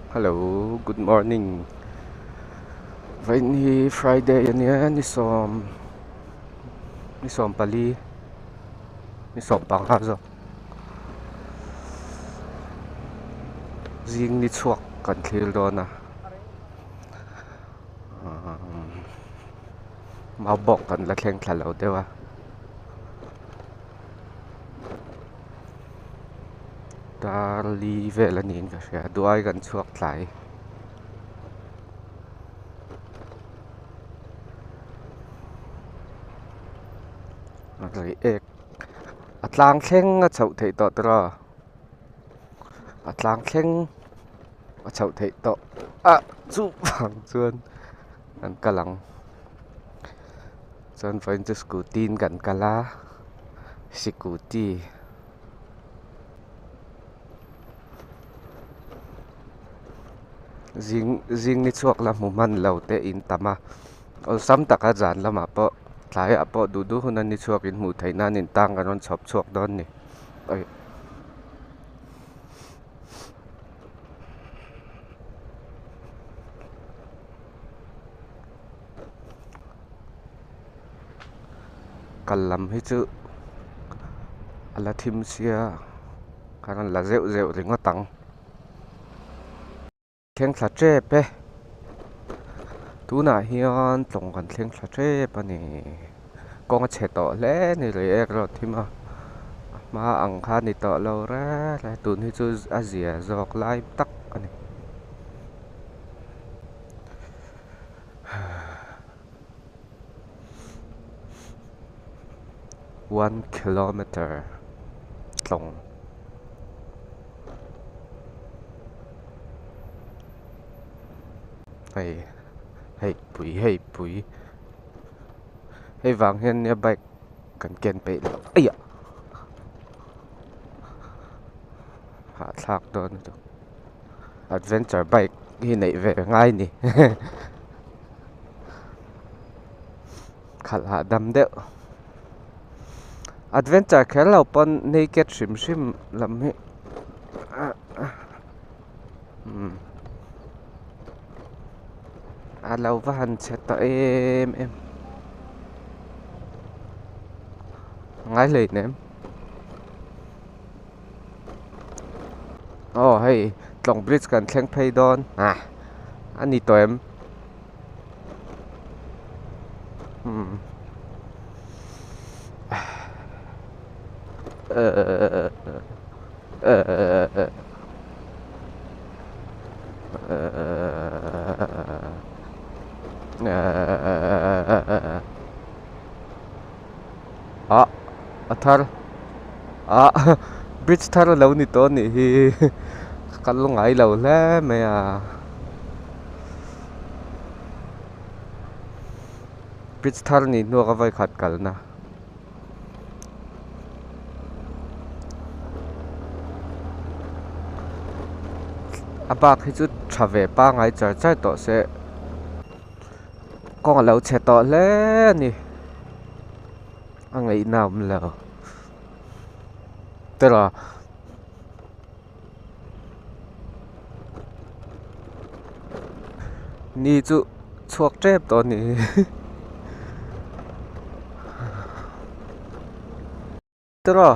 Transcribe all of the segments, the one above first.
Hello good morning vawiin hi Friday a nia ni sawm ni sawm pali ni sawm panga zawk zing ni chhuak kan thlir dawn a mau bawk kan la thleng thla lo deuh a. Dar li vel a niin ka hria duai kan chhuak tlai. Rei ek a tlang thleng a chhoh theih tawh tawh a a tlang thleng a chhoh theih tawh a chuvang chuan kan kal ang. Chuan vawiin chu scooty in kan kal a scooty zing zing ni chhuak la hmu hman lo te in tam a awlsam taka zan lamah pawh tlaiah pawh duh duh hun a ni chhuak in hmuh theih nan intang kan rawn chhawp chhuak dawn a ni. Kal lam hi chu a la thim sia ka rawn la zeuh zeuh ringawt ang thleng thla tep e tunah hian tlawng kan thleng thla tep a ni kawng a chhe tawh hle a ni rei ek erawh thim a a hma ang kha a ni tawh lo reng reng tun hi chu a zia zawk lai tak a ni. One kilometer tlawng hei hei pui hei pui hei vang hian nia bike kan ken peih loh eiah hahthlak dawn lutuk. Adventure bike hi neih ve ngai ni khalh hahdam deuh adventure kher lo pawn naked hrim hrim lam hi umm a lo va han chhe tawh em em ngai hleinem. Aw hei tlawng bridge kan thleng phei dawn ah a ni tawh em umm ah a thar ah bridge thar a lo ni tawh a nih hi ka kal ngai lo hle mai a bridge thar nih hnuah ka vawikhat kalna. A bak hi chu tha ve pangai char char tawh se. Kawng a lo chhe tawh hle a ni a ngaihna a awm lo tawrh a. Ni chu chhuak tep tawh a ni. Tawrh a.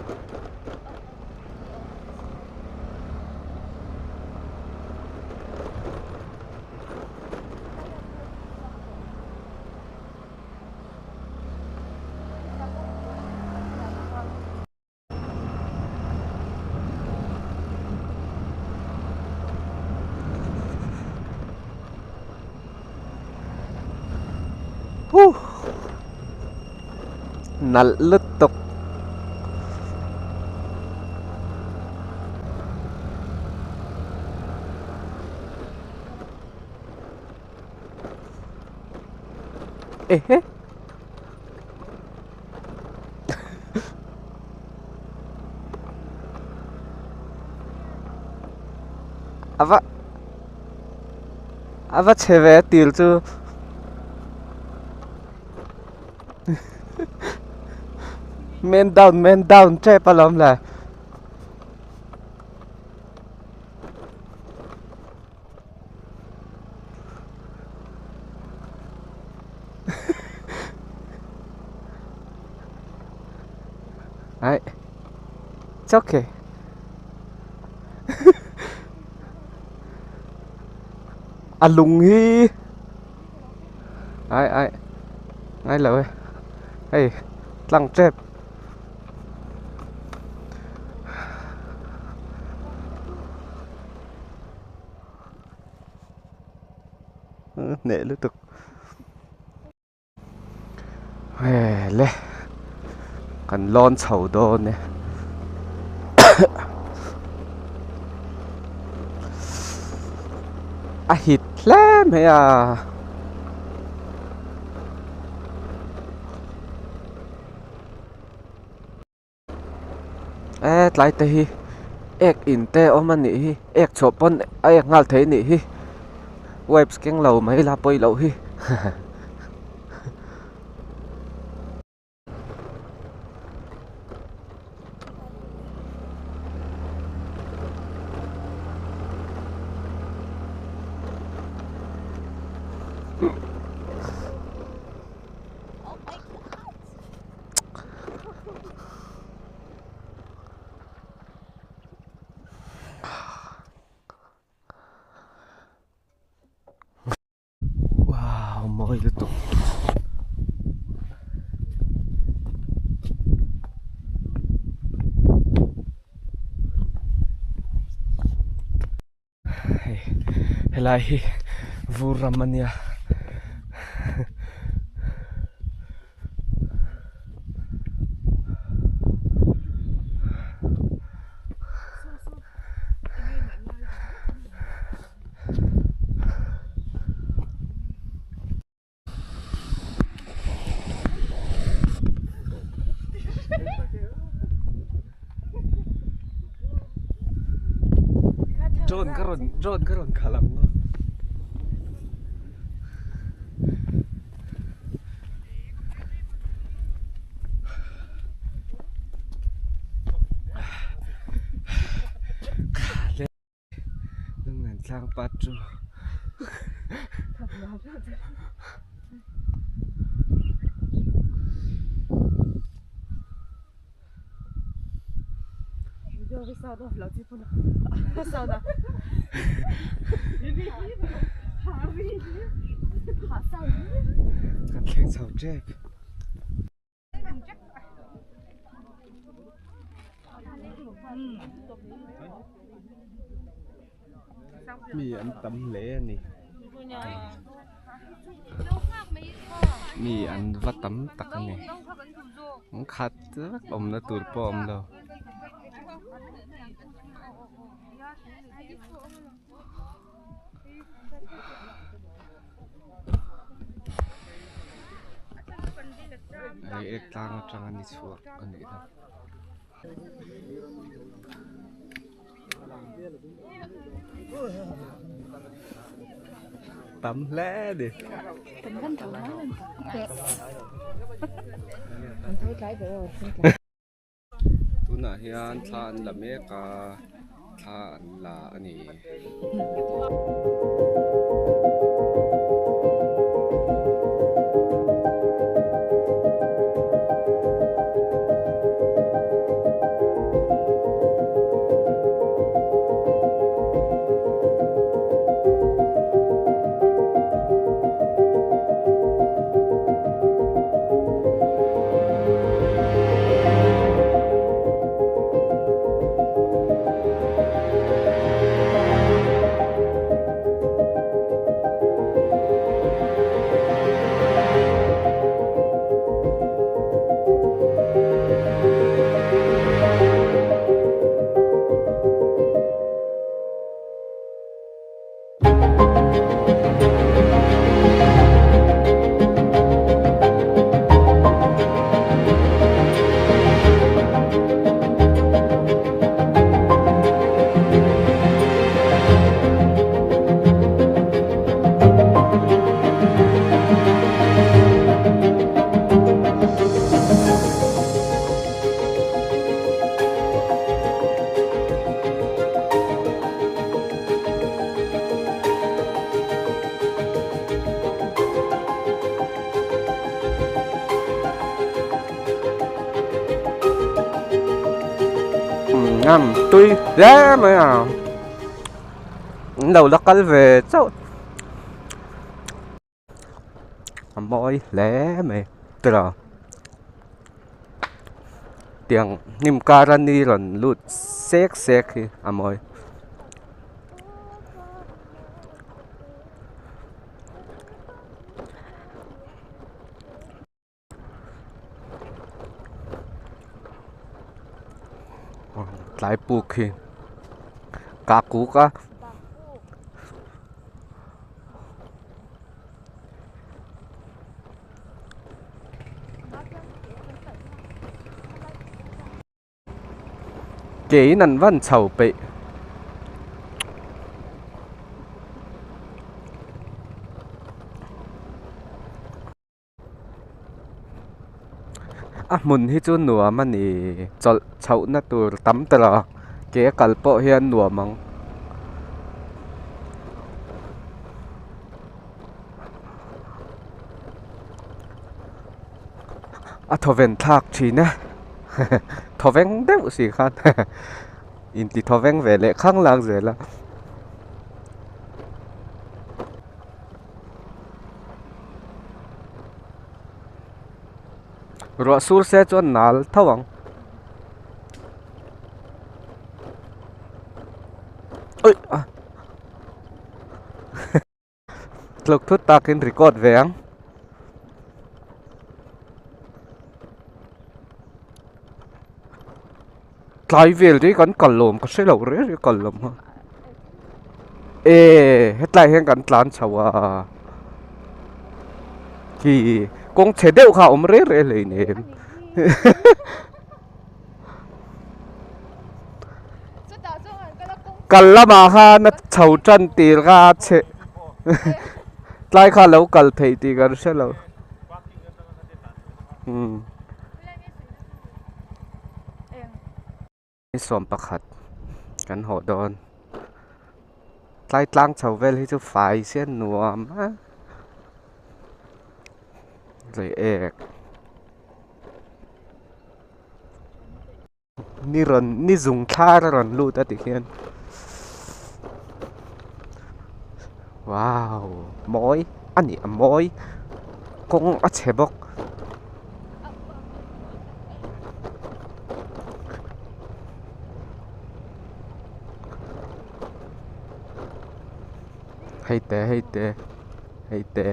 Huh nalh lutuk. Ehe. Ava ava chhe ve til chu man down man down tep alawm le. It's okay. A lung hi ai ai ngai lo e hei tlang tep hneh lutuk. Hele kan lawn chho dawn e a hit hle mai a. E tlai te hi ek in te awm a nih hi ek chhuah pawn a ek nghal thei a nih hi wipes keng lo mai la pawi loh hi Wow mawi lutuk. Hei helai hi vur ram a nia. Drone ka rawn drone ka rawn khalh ang a. Tlang pat chu kan thleng chho tep. Mi an tam hle a ni mi an va tam tak a ni an khat vek awmna tur pawh a awm lo. Hei ek tlang atanga ni chhuak a nih hi. Tam hle a ni. Tunah hian thla an la mek a, thla an la a ni. Am tui hle mai a an lo la kal ve chauh a mawi hle mai tiraw tiang hnim kara ni rawn lut sek sek hi a mawi. Tlai puk hi kah kuk a. Keiin an van chho peih. A hmun hi chu nuam a ni chawlh chhohna tur tam ta lo ke a kal pawh hian nuam ang. A thawven thlak thin e thawveng deuh si khan inti thawveng ve leh khang lang zel a. Ruah sur se chuan nal tho ang. Ui a tluk thut takin record ve ang. Tlai vel te hi kan kal lawm ka hre lo reng reng kal lawm kha e hetlai hian kan tlan chho a khi kawng chhe deuh kha a awm reng reng hleinem kal lamah khan a chho tan tir kha a chhe tlai kha a lo kal theih tih kan hre lo. 11 kan haw dawn tlai tlang chho vel hi chu fai sian nuam a reiek ni rawn ni zung thlar a rawn lut a tikhian wow mawi a ni a mawi kawng a chhe bawk. Hei te hei te hei te.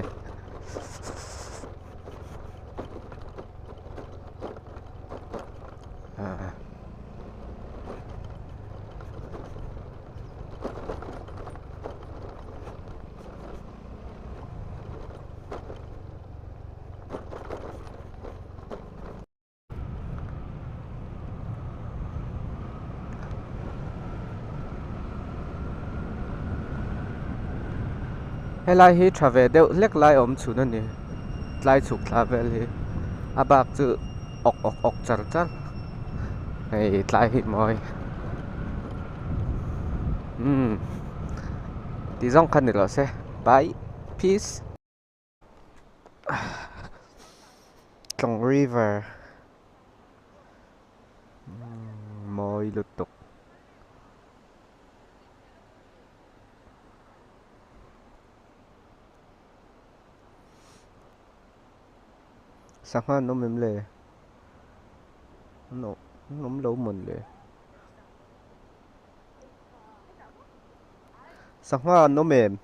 Helai hi tha ve deuh hlek lai awm chhun a ni tlai chhuk thla vel hi a bak chu awk awk awk char char hei tlai hi mawi umm ti zawng kha ni rawh se bye peace. Tlawng river mawi lutuk. Sangha an awm em le? An awm lo mawn le. Sangha an awm em?